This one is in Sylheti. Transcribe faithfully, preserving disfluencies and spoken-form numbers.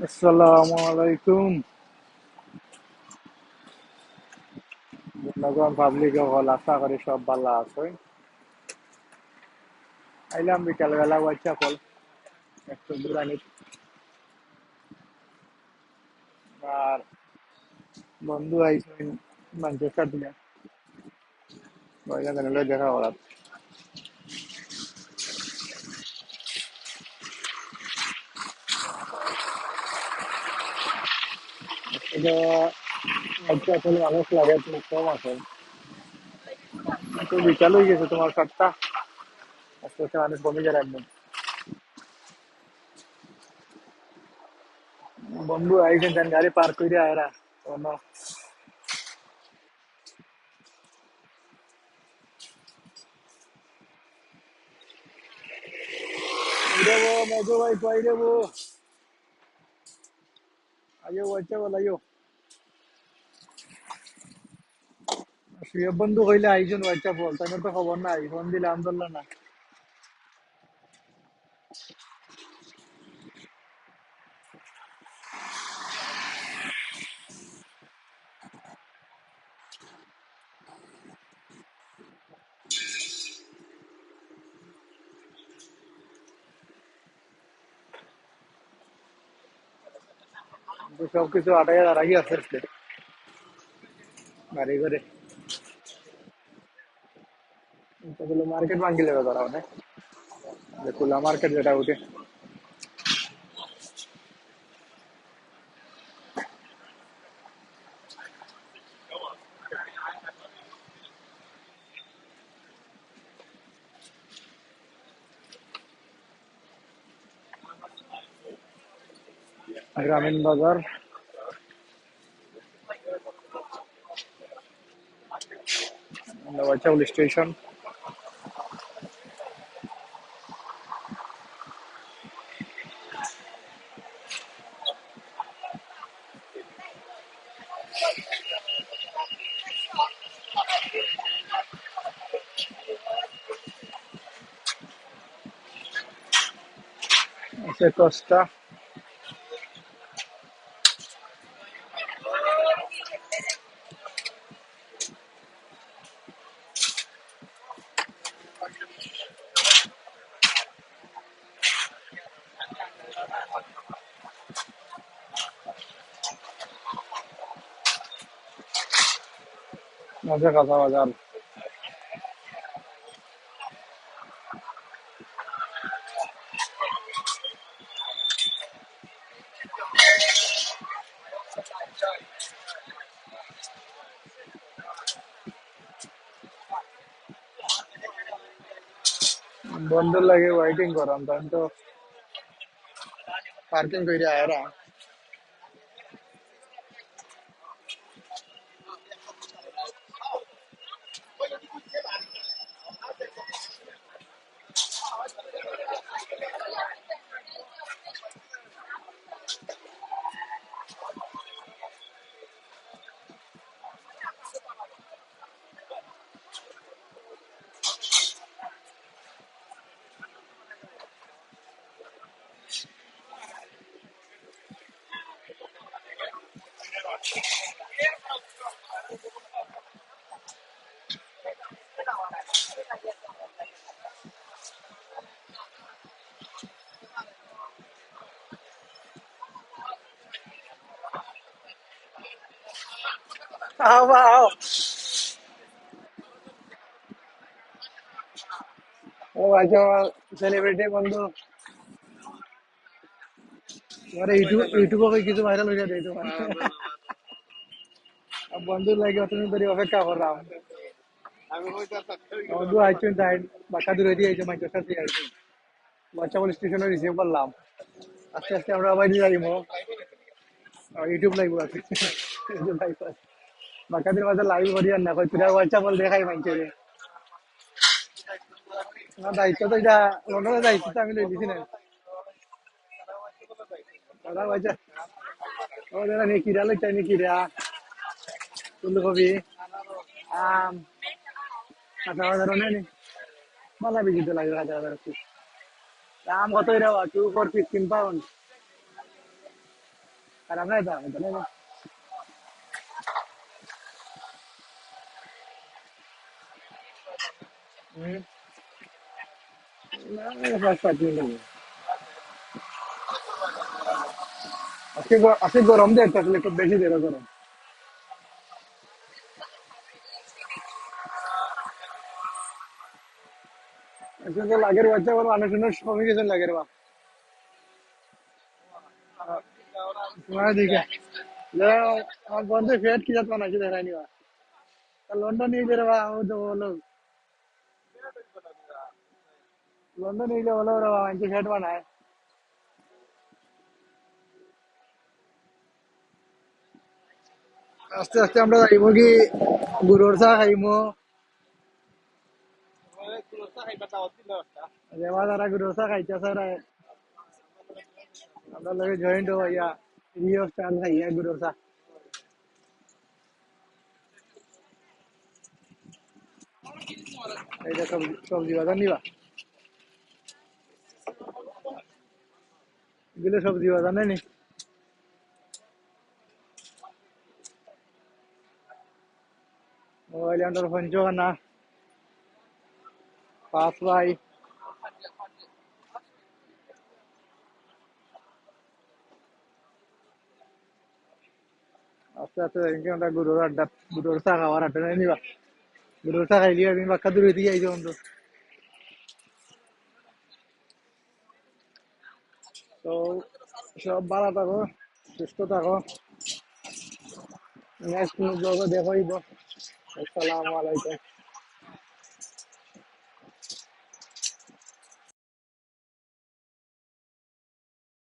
আসসালামু আলাইকুম। জনগণ, পাবলিক অকল, আশা করি সব ভালা আছইন। আইলাম বিকালবেলা Whitechapel একটু ঘুরানিত। আর বন্ধু আইছইন Manchester দিয়া। ভাইয়া কেন লই দেখা করার। এটা আজকে আসলে মানুষ লাগে, একটু কম আছে। তো বিকাল হয়ে গেছে তোমার সাতটা, আস্তে আস্তে মানুষ কমে যার একদম। বন্ধু আইছেন, গাড়ি পার্ক করে আয়রা। রে বো, মজু ভাই, কই রে বো? আইও, Whitechapel আইও। শুয়ে বন্ধু কইলে আইজন Whitechapel, তাই তো খবর নাই, ফোন দিলে আন্দোলন না। তো সবকিছু আটাইয়া দাঁড়াই আছে আজকে বাড়ি ঘরে। এটা হলো মার্কেট ভাঙ্গিলে বেদা অনেক, যে খোলা মার্কেট যেটা উঠে। গ্রামীণ বাজার, Whitechapel স্টেশন। আছে কস্তা। মজা কথা বাজার। বন্ধুর লাগে ওয়েটিং করাম, তাই তো পার্কিং করে আয়রা। আও বা, আও। ও আচ্ছা, আমার সেলিব্রিটি বন্ধু। আরে ইউটিউব, ইউটিউবে কিছু ভাইরাল হয়ে যাবে তোমার। আর বন্ধুর লাগে অতদিন ধরে অপেক্ষা করলাম। বন্ধু আইছেন, তাই বাক্কা দূরে দিয়ে আইছে, মাইক্রোসফট দিয়ে আইছে। Whitechapel স্টেশনে রিসিভ করলাম। আস্তে আস্তে আমরা আবার নিয়ে যাইবো। আর ইউটিউব লাইভ আছে। ইউটিউব লাইভ আছে। বাক্কাদের মাঝে লাইভ করি আর না করি, তোরা Whitechapel দেখাই মানছে রে। না, দায়িত্ব তো এটা, লন্ডনের দায়িত্ব তো আমি লই দিছি না। দাদা, ওই যে, ও দাদা, নি কিরা লইতা, নি কিরা? ফুলকপি, আম, আচ্ছা, বাজার অনেক নি। বালা বেশি তো লাগে, হাজার হাজার পিস। আম কত এরা? Two for fifteen pound। খারাপ নাই তো, আমি তো নেই। হুম। না, না, পাঁচ, পাঁচ মিনিট হলো। আজকে গ-, আজকে গরম দেয় তো, আসলে একটু বেশি দেয় গরম। আজকে তো লাগের বাচ্চা বলো, অনেক সুন্দর কমে গেছে লাগের বা। তোমার দিকে। যাও, আমার বন্ধু ফেট কি জাত বানাইছে দেখাই নিবা। তা লন্ডন নিয়ে বেরোবা, ও তো বলো। লন্ডন নিলে বলো রে বাবা, আমি ফেট বানায়। আস্তে আস্তে আমরা যাইব কি গুড়র চা খাইমু। যে বা তারা গুড়র চা খাইতে চায়, আমরা লগে জয়েন্ট হইয়া রিও স্টাইল খাইয়া গুড়র চা। এইটা সবজি, সবজি বাজার নিবা? এগুলো সবজি বাজার নেই নি? মোবাইল আন্ডার পঞ্চখানা, পাঁচ ভাই। আস্তে আস্তে এদিকে আমরা গুড়র আড্ডা, গুড়র চা খাওয়ার আড্ডা নিয়ে নিবা। গুড়র চা খাইলি আমি বাক্কা দূরে দিয়ে আইছি বন্ধু। তো সব ভালো থাকো, সুস্থ থাকো। নেক্সট কোনো ব্লগে দেখা হইব। আসসালামু আলাইকুম।